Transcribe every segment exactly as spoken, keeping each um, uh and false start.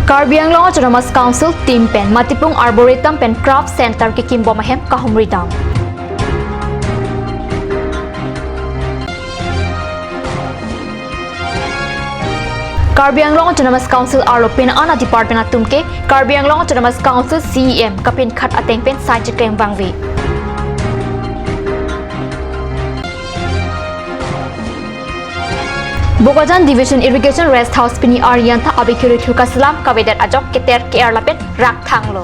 Karbi Anglong Autonomous Council team pen Matipung Arboretum pen Craft Center kekimbom ahem kahumridam. Karbi Anglong Autonomous Council arlo pena-an a-department atum ke Karbi Anglong Autonomous Council C E M kapinkhat ateng pen sai cheklem vangve. Bokajan Division Irrigation Rest House pini arni an ta abikuri thur kaselam kavedet ajok keter ke-er lapen rak thanglo.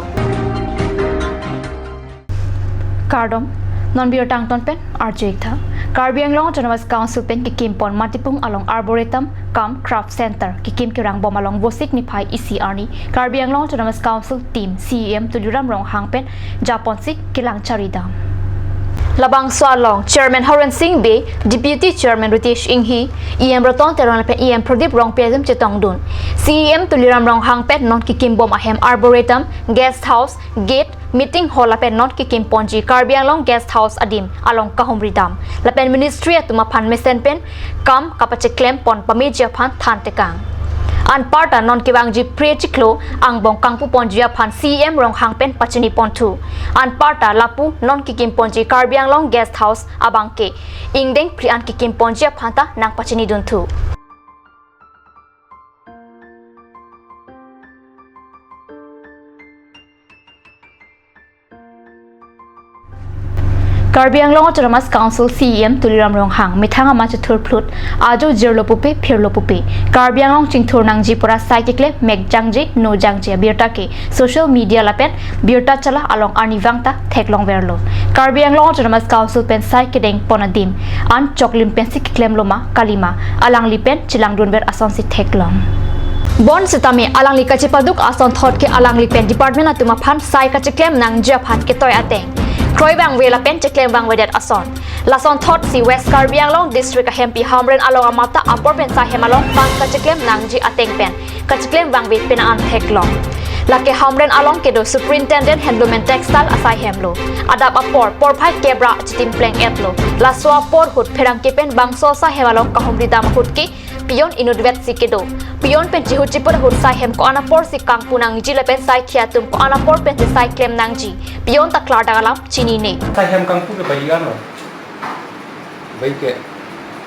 Kardom, non birta angton pen arju-ik tha. Karbi Anglong Autonomous Council pen kekimpon Matipung along Arboretum cum Craft Center kekim kerangbom along Vosik niphai isi arni Karbi Anglong Autonomous Council team C E M Tuliram Ronghang pen japonsi kelang charidam. Labangso along Chairman Horen Sing Bey, Deputy Chairman Ritesh Enghi, E M Ratan Teron lapen E M Pradip Rongpi atum chetongdun. C E M Tuliram Ronghang pen non kekimbom ahem Arboretum, Guest House, Gate, Meeting Hall lapen non kekimponji Karbi Anglong Guest House adim along kahumridam. Lapen Ministry atum aphan mesen pen kam kapacheklem pon pameji aphan thantekang. Anparta non kevangji prie chiklo angbong kangpuponji aphan C E M Ronghang pen pachiniponthu. Anparta lapu non kekimponji Karbi Anglong Guest House abangke ingdeng phli an kekimponji aphan ta nangpachinidunthu. Karbi Anglong Autonomous Council C E M Tuliram Ronghang methang ama chethur phlut, ajo jirlo pupe, phirlo pupe, Karbi Anglong chingthur nangji pura sai keklem mek jangje, no jangje abirta ke social media lapen birta chala along arnivang ta theklongverlo. Karbi Anglong Autonomous Council pen sai kedengpon adim an choklim pensi keklemlo ma kalima, alangli pen chelangdunver asonsi theklong. Bonsitame alangli kachepaduk asonthot ke alangli pen department atum aphan sai kacheklem nangji aphan ketoi ateng kroivangve lapen cheklem vangvedet ason. Lasonthotsi West Karbi Anglong District ahempi Hamren along amat ta apor pen sai hem along bang kacheklem nangji ateng pen kacheklem vangve pena an theklong. Lake Hamren along kedo Superintendent Handloom and Textile asai hemlo. Adap apor porphai kep ra chitim pleng-etlo. Laso apor ahut pherangke pen bangso asai hem along kahumridam ahut ke peon inutvetsi kedo. Peon pen chihut chiput ahut sai hem ko-an aporsi kangpu nangji lapen sai khei atum ko-an apor pensi sai klem nangji, peon ta klardak alam chinine. Sai hem kangpu ke baji an lo. Baji kep.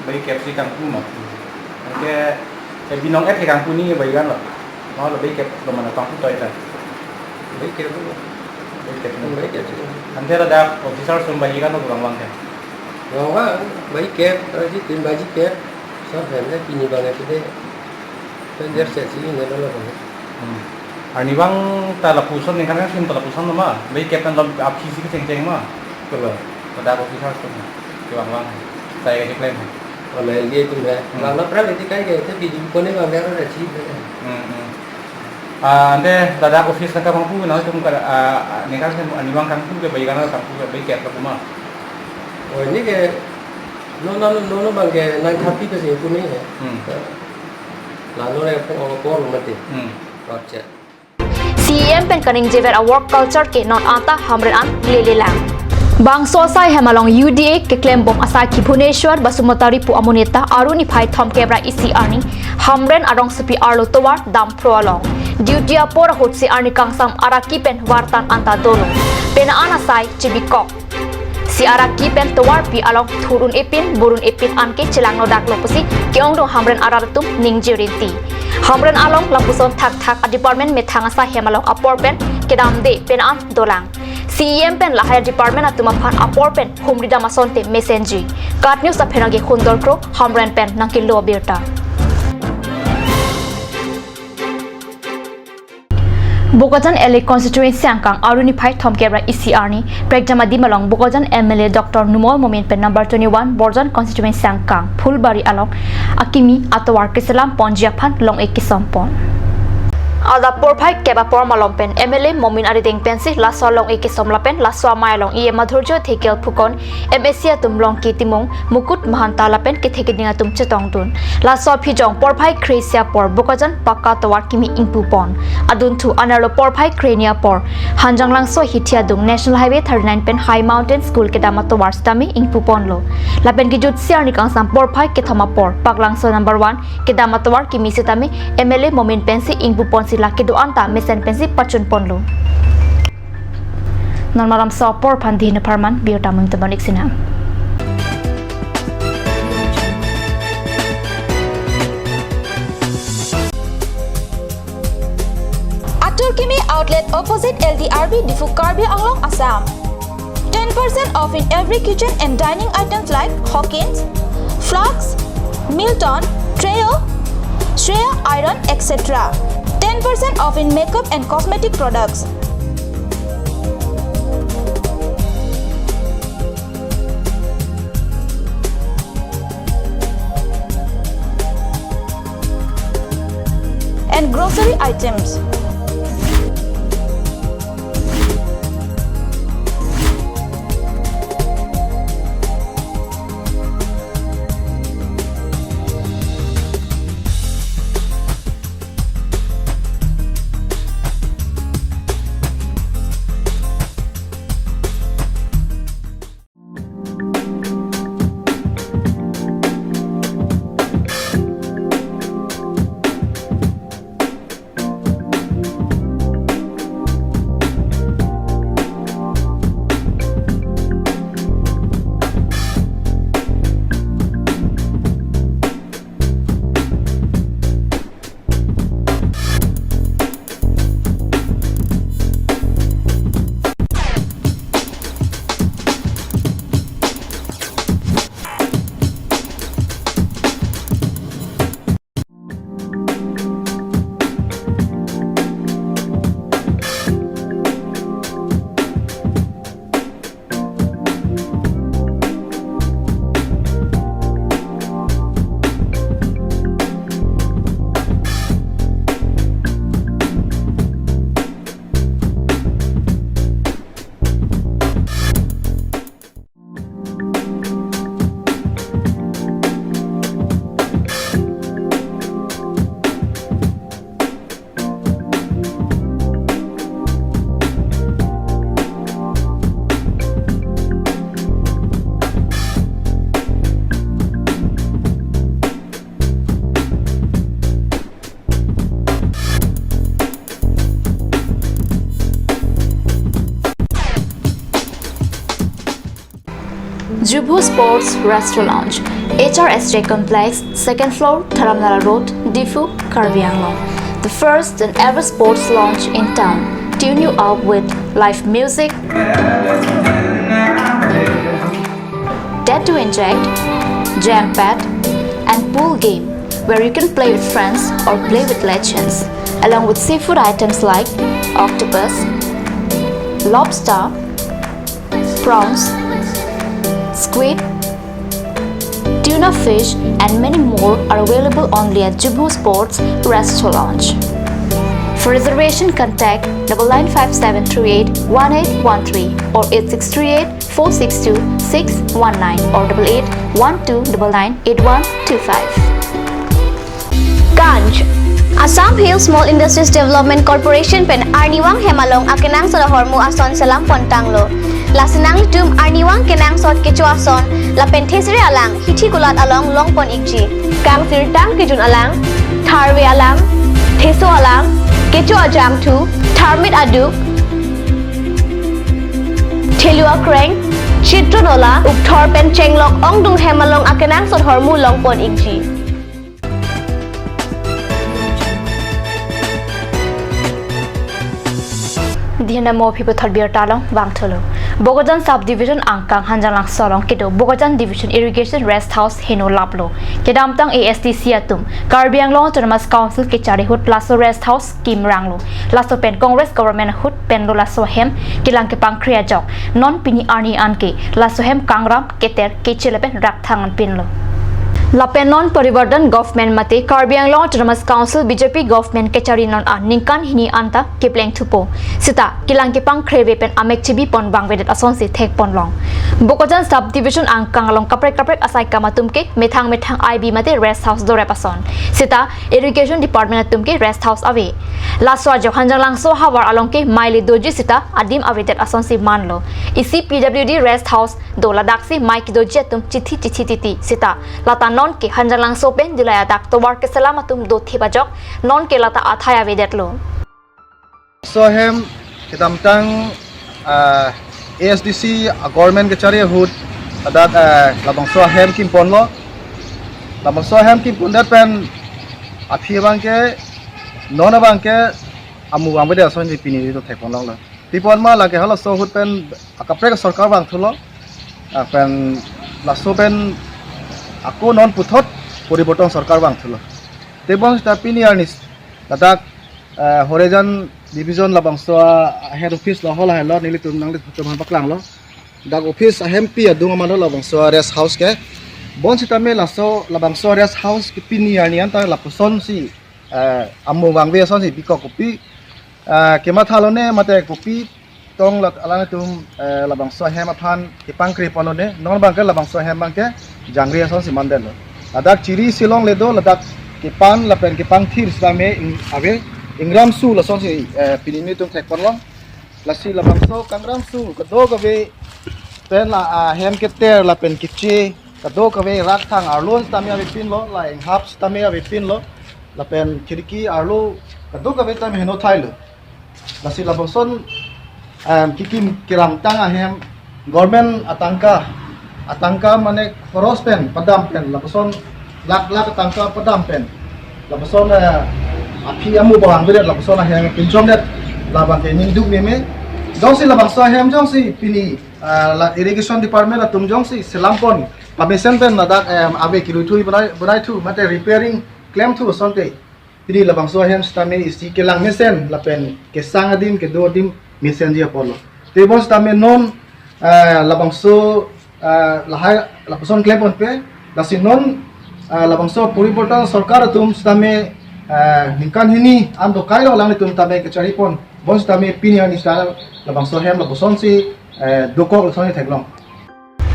Baji kep si kangpu ma. Anke, eh, binong-et ke kangpu ni baji an lo. Molo baji kep lo mana kangpu toi ta. Baji kep lo. Baji kep lo. Baji kep lo. Ante ladak officer atum baji an lo vangvang ke. Vangvang, baji kep, baji tin baji kep. Sab hem le pini bang ke de. Pen der se si ne lo lo. Hmm. Arnivang ta lapuson ningkan kan sim ta lapuson ma. Baji kep pen lo aphi si kechengcheng ma. Kelo. Ladak officer atum kevangvang. Sai kacheklem. Ole dia tu ya. Hmm. Lalu pernah itu kai ke itu video kone bang dia ada sih. Hmm, hmm. Ah, ante ladak office nangkevangpu nangtum ke, ah, ningkan sim arnivang kangpu ke baji an kangpu ke baji kep lo ma. Oh, ini ke no no no no bang ke nine thirty ke sih punya ya. Hmm. Lalu report mati. Hmm. Roger. C E M pen kaningjever a-work culture ke non anta Hamren an lelelang. Bangso asai hem along U D A keklembom asai ke Bhubaneswar Basumatary pu amonit ta Aru niphai thomkep ra isi arni Hamren arongsopi arlo tovar Damphro along duty apor ahutsi arni kangsam araki pen vartan anta dolo. Pena an asai chibikok si araki pen tovarpi along thur un-epin bur un-epin anke chelangno daklo pusi ke-ongdung Hamren arat atum ningje rinti. Hamren along lapuson thakthak a-department methang asai hem along apor pen kedamde pena an dolang. C E M pen lahai a-department atum aphan apor pen humridam asonte mesenji. KAT News apherangke Khundor Kro, Hamren pen nangkelo birta. Bokajan L A constituency angkang Aru niphai thomkep ra isi arni prekjam adim along Bokajan M L A Doctor Numal Momin pen number twenty-one Borjan constituency angkang Phulbari along akimi atovar keselam ponji aphan long-e kesom pon. Adap porphai kep apor malom pen M L A Momin arideng pensi laso long-e kesom lapen laso amei along E M Madhurjya Dhekial Phukan, M A C atum Longki Timung, Mukut Mahanta lapen kethe keding atum chetongdun. Laso aphijong porphai kre-isi apor Bokajan pakka tovar kimi ingpupon. Adunthu anerlo porphai kre-ni apor Hanjanglangso hithi adung National Highway thirty-nine pen High Mountain School kedam atovar sitame ingpuponlo. Lapen kejutsi arni kangsam porphai kethom apor Paklangso number one kedam atovar kimi sitame M L A Momin pensi ingpuponsi la kedo-an ta mesen pensi pachun ponlo. Non Maram Sopor aphan Dihena apharman, Biota Mung Tebonik Sinha. Atur Kimi Outlet, opposite L D R B, Diphu, Karbi Anglong, Assam. Ten percent off in every kitchen and dining items like Hawkins, flasks, Milton, Treo, Shreya iron, et cetera. Ten percent off in makeup and cosmetic products. And grocery items. Jubu Sports Restaurant Lounge, H R S J Complex, second floor, Dharamnala Road, Diphu, Karbi Anglong. The first and ever sports lounge in town. Tune you up with live music, tattoo inject, jam pad, and pool game, where you can play with friends or play with legends, along with seafood items like octopus, lobster, prawns, squid, tuna fish, and many more are available only at Jubu Sports Restaurant Lounge. For reservation, contact double nine five seven three eight one eight one three or eight six three eight four six two six one nine or double eight one two double nine eight one two five. Ganj. Assam Hill Small Industries Development Corporation pen arnivang hem along akenangsot ahormu ason selam pon tanglo. Lasi nanglitum arnivang kenangsot kecho ason lapen thesere alang hithi kulat along long pon ikji. Kangsirtang kejun alang, tharve alang, theso alang, kecho ajangthu, tharmit aduk, thelu akreng, chitro nola, ukthor pen chenglok ongdung hem along akenangsot ahormu long pon ikji. Dihena mo aphi puthot birta along vangthulo. Bokajan Sub Division angkang Hanjanglangso along kedo Bokajan Division Irrigation Rest House heno laplo. Kedamtang A S D C atum Karbi Anglong Autonomous Council kechari ahut laso rest house kimranglo. Laso pen Congress government ahut penlo laso ahem kelang kepangkre ajok. Non pini arni anke laso ahem kangram, keter, keche lapen rakthang anpinlo. Lapen non Parivartan government mate Karbi Anglong Autonomous Council B J P government kechari non aningkan hini anta kepleng thupo. Seta kelang kepangkre ave pen amek chebi pon vangvedet asonsi thek pon long. Bokajan Sub Division angkang along kaprek kaprek asai kam atum ke methang methang I B mate rest house dorep ason. Seta Irrigation Department atum ke rest house ave. Laso ajok Hanjanglangso havar along ke mai le doji seta adim avedet asonsi manlo. Isi P W D rest house do ladaksi mai kedoji atum chithi chithi titi seta lata non ke Hanjanglangso pen Dillai adak tovar keselam atum do thip ajok non ke lata athai avedetlo. So ahem kedamtang, ah, A S D C a-government kechari ahut ladak, ah, labangso ahem kimponlo. Labangso ahem kimpondet pen aphi abangke, non abangke amu vangvedet asonsi pini to thekponlonglo. Pi apot ma lake halaso ahut pen akaprek sorkar vangthulo. Ah, pen laso pen ako non puthot poriborton sorkar vangthulo. Tebonsita pini arni ladak, eh, Horeijan Division labangso a-head office lo, hol ahelo, nelitum nanglitum aphan paklanglo. Dak office ahempi adung aman lo labangso rest house ke. Bonsitame laso labangso rest house ke pini arni anta lapusonsi, eh, amu vangve asonsi bikok kopi, eh, kemathalone mate kopi tong lat alanglitum, eh, labangso ahem aphan kepangkreponlone, non abangke labangso ahem abangke jangre asonsi mandetlo. Ladak chiri silongle do, ladak kepan lapen kepangthir sitame ing-, ave, ingramsu lasonsi, eh, pini nelitum thekponlong. Lasi labangso kangramsu kadokave pen la, ah, ahem keter lapen keche kadokave rakthang arlo sitame avepinlo, la inghap sitame avepinlo, lapen khirki arlo kadokave tame henothailo. Lasi lapuson, em, kekim kerangtang ahem government atangka, atangka mane khoros pen padam pen, lapuson lakh lakh atangka padam pen, lapuson, eh, aphi amu bang bilet, lapuson ahem pinchongdet, labangke ningduk meme. Jongsi labangso ahem jongsi pini, eh, la irrigation department atum jongsi selampon pamesen pen ladak, em, ave kiruithui bonai, bonaithu mate repairing klemthu asonte pini labangso ahem sitame isi kelang mesen lapen kesang adim kedo adim mesenji apotlo. Tebonsitame non, eh, labangso, eh, lahai lapuson klemponpe, lasi non, eh, labangso poriborton sorkar atum sitame, eh, ningkan hini an dokailo alanglitum tame kecharipon. Bonsitame pini arni sita labangso ahem lapusonsi, eh, dokok lasonsi theklong.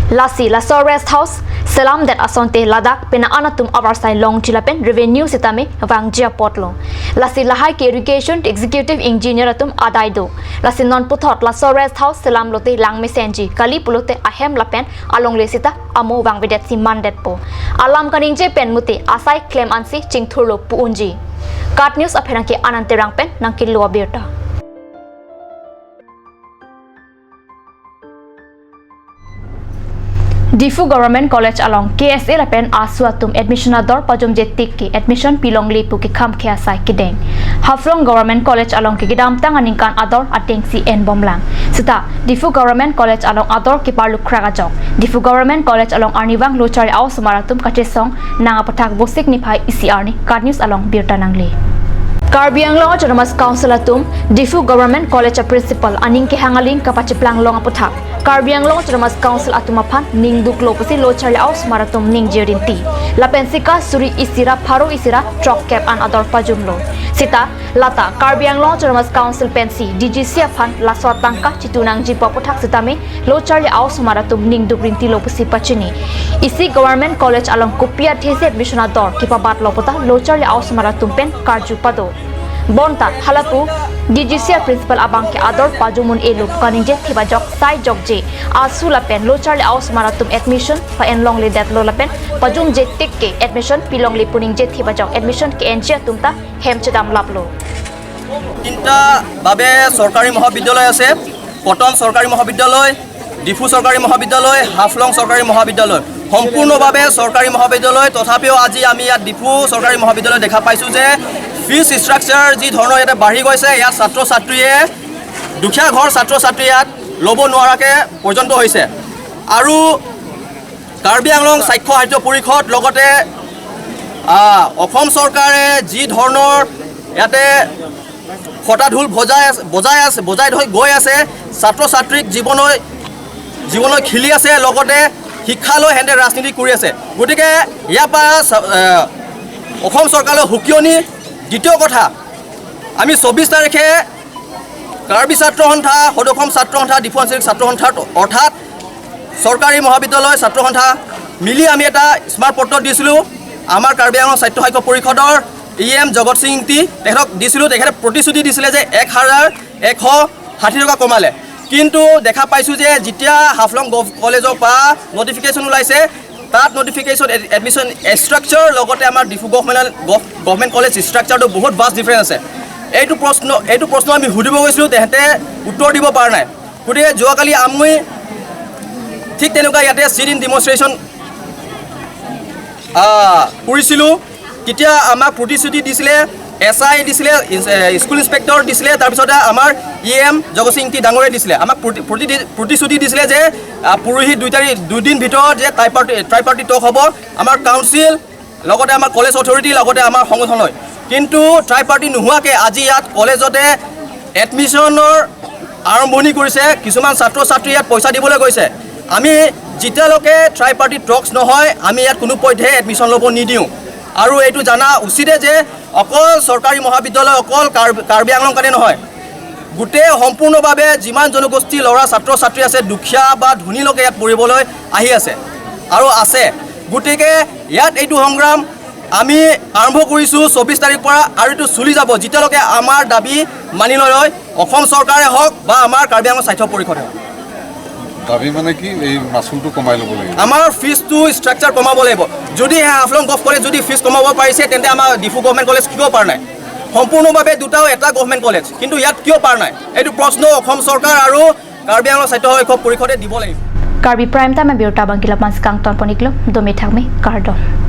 Lasi laso rest house selamdet asonte ladak penang an atum avarsai longji lapen revenue sitame vangji apotlo. Lasi lahai ke irrigation executive engineer atum adai do. Lasi non puthot laso rest house selamlote lang mesenji kali pulote ahem lapen alongle sita amu vangvedetsi mandetpo. Alam kaningje pen mute asai klem ansi chingthurlo pu unji. KAT News apherangke Anand Terang pen nangkelo abirta. Diphu Government College along K S A lapen ASU atum admission ador pajomje tik ke admission pilongle pu kekham ke asai kedeng. Haflong Government College along ke kedamtang aningkan ador atengsi enbomlang. Sita Diphu Government College along ador keparlukrak ajok Diphu Government College along arnivang lo charli a-osomar atum kachesong nang aputhak Vosik niphai isi arni KAT News along birta nangle. Karbi Anglong Autonomous Council atum Diphu Government College a-principal aning kehang aling kapacheplang long aputhak Karbi Anglong Autonomous Council atum aphan ningduklo pusi lo charli a-osomar atum ningje rinti. Lapen sika suri isi ra pharo isi ra throkkep an ador pajomlo. Sita lata Karbi Anglong Autonomous Council pensi D G C aphan laso atangka chitu nangji pu aputhak sitame lo charli a-osomar atum ningduk rintilo pusi pachini. Isi Government College along kopi athesi admission ador kepabatlo puta lo charli a-osomar atum pen karju pado. Bonta halapu D G C a-principal abangke ador pajom un-elo pu kaningje thip ajok sai jokje ASU lapen lo charli a-osomar atum admission pa-enlongledetlo lapen pajomje tik ke admission pilongle pu ningje thip ajok admission ke-enji atum ta hem chedam laplo. তিনিটা বাবে চৰকাৰী মহাবিদ্যালয় আছে। কটন চৰকাৰী মহাবিদ্যালয়, ডিফু চৰকাৰী মহাবিদ্যালয়, হাফলং চৰকাৰী মহাবিদ্যালয়, সম্পূৰ্ণভাৱে চৰকাৰী মহাবিদ্যালয়। তথাপিও আজি আমি ইয়াত ডিফু চৰকাৰী মহাবিদ্যালয় দেখা পাইছোঁ যে ফিজ ষ্ট্ৰাকচাৰ যি ধৰণৰ ইয়াতে বাঢ়ি গৈছে, ইয়াত ছাত্ৰ ছাত্ৰীয়ে, দুখীয়া ঘৰ ছাত্ৰ ছাত্ৰী ইয়াত ল'ব নোৱাৰাকে পৰ্যন্ত হৈছে। আৰু কাৰ্বি আংলং চাক্ষ্য সাহিত্য পৰিষদ লগতে, আহ, অসম চৰকাৰে যি ধৰণৰ ইয়াতে ফটা ঢোল বজাই আছে, বজাই আছে, বজাই থৈ গৈ আছে, ছাত্ৰ ছাত্ৰীক জীৱনলৈ, জীৱনলৈ খেলি আছে, লগতে শিক্ষালৈ সিহঁতে ৰাজনীতি কৰি আছে। গতিকে ইয়াৰ পৰা চ-, আহ, অসম চৰকাৰলৈ সকিয়নি। দ্বিতীয় কথা, আমি চৌব্বিছ তাৰিখে কাৰ্বি ছাত্ৰ সন্থা, সদৌ অসম ছাত্ৰ সন্থা, ডিফু আঞ্চলিক ছাত্ৰ সন্থাৰ, অৰ্থাৎ চৰকাৰী মহাবিদ্যালয় ছাত্ৰ সন্থা মিলি আমি এটা স্মাৰক পত্ৰ দিছিলোঁ আমাৰ কাৰ্বি আংলং চাক্ষ্য সাহিত্য পৰিষদৰ ই এম জগত সিং ইংতি, তেখেতক দিছিলোঁ। তেখেতে প্ৰতিশ্ৰুতি দিছিলে যে এক হাজাৰ এশ ষাঠি টকা কমালে। কিন্তু দেখা পাইছোঁ যে যেতিয়া হাফলং গভ কলেজৰ পৰা নটিফিকেশ্যন ওলাইছে, তাত নটিফিকেশ্যন, এড-, এডমিশ্যন ষ্ট্ৰাকচাৰ লগতে আমাৰ Diphu government, gov-, government college ষ্ট্ৰাকচাৰটো বহুত ভাষ্ট ডিফাৰেঞ্চ আছে। এইটো প্ৰশ্ন এইটো প্ৰশ্ন আমি সুধিব গৈছিলোঁ, তেহেঁতে উত্তৰ দিব পৰা নাই। গতিকে যোৱাকালি আমি ঠিক তেনেকুৱা ইয়াতে চিট ইন ডেমনষ্ট্ৰেশ্যন কৰিছিলোঁ। তেতিয়া আমাক প্ৰতিশ্ৰুতি দিছিলে, এছ আই দিছিলে, ইনস- এ, স্কুল ইনস্পেক্টৰ দিছিলে, তাৰপিছতে আমাৰ ই এম জগত সিং ইংতি ডাঙৰে দিছিলে। আমাক প্ৰতি- প্ৰতি- প্ৰতিশ্ৰুতি দিছিলে যে আ, পৰহি দুই তাৰিখ, দুদিন ভিতৰত যে ট্ৰাই পাৰ্টি ট্ৰাই পাৰ্টি টক হ'ব, আমাৰ কাউন্সিল, লগতে আমাৰ কলেজ অথৰিটি, লগতে আমাৰ সংগঠন হয়। কিন্তু ট্ৰাই পাৰ্টি নোহোৱাকৈ আজি ইয়াত কলেজতে এডমিশ্যনৰ আৰম্ভণি কৰিছে। কিছুমান ছাত্ৰ ছাত্ৰী ইয়াত পইচা দিবলৈ গৈছে। আমি যেতিয়ালৈকে ট্ৰাই পাৰ্টি টকছ নহয়, আমি ইয়াত কোনো পধ্যে এডমিশ্যন ল'ব নিদিওঁ। আৰু এইটো জানা উচিতে যে অকল চৰকাৰী মহাবিদ্যালয় অকল কাৰ্বি কাৰ্বি আংলং কাৰণে নহয়, গোটেই সম্পূৰ্ণভাৱে যিমান জনগোষ্ঠী ল'ৰা ছাত্ৰ ছাত্ৰী আছে, দুখীয়া বা ধনী লোকে ইয়াত পঢ়িবলৈ আহি আছে আৰু আছে। গতিকে ইয়াত এইটো সংগ্ৰাম আমি আৰম্ভ কৰিছোঁ চৌব্বিছ তাৰিখ পৰা আৰু এইটো চলি যাব যেতিয়ালৈকে আমাৰ দাবী মানি নলয় অসম চৰকাৰে হওক বা আমাৰ কাৰ্বি আংলং স্বায়ত্ত পৰিষদে হওক। দাবী মানে কি? এই মাচুলটো কমাই ল'ব লাগিব। আমাৰ ফিজটো ষ্ট্ৰাকচাৰ কমাব লাগিব। যদি সেই হাফলং গভ কলেজ যদি ফিজ কমাব পাৰিছে, তেন্তে আমাৰ ডিফু গভৰ্ণমেণ্ট কলেজ কিয় পৰা নাই? সম্পূৰ্ণভাৱে দুটাও এটা গভৰ্ণমেণ্ট কলেজ, কিন্তু ইয়াত কিয় পৰা নাই? এইটো প্ৰশ্ন অসম চৰকাৰ আৰু কাৰ্বি আংলং স্বায়ত্ত শিক্ষক পৰিষদে দিব লাগিব। Karbi Prime Time abirta abang ke lapu-an si kangton pon-iklo, dome thakme, kardom.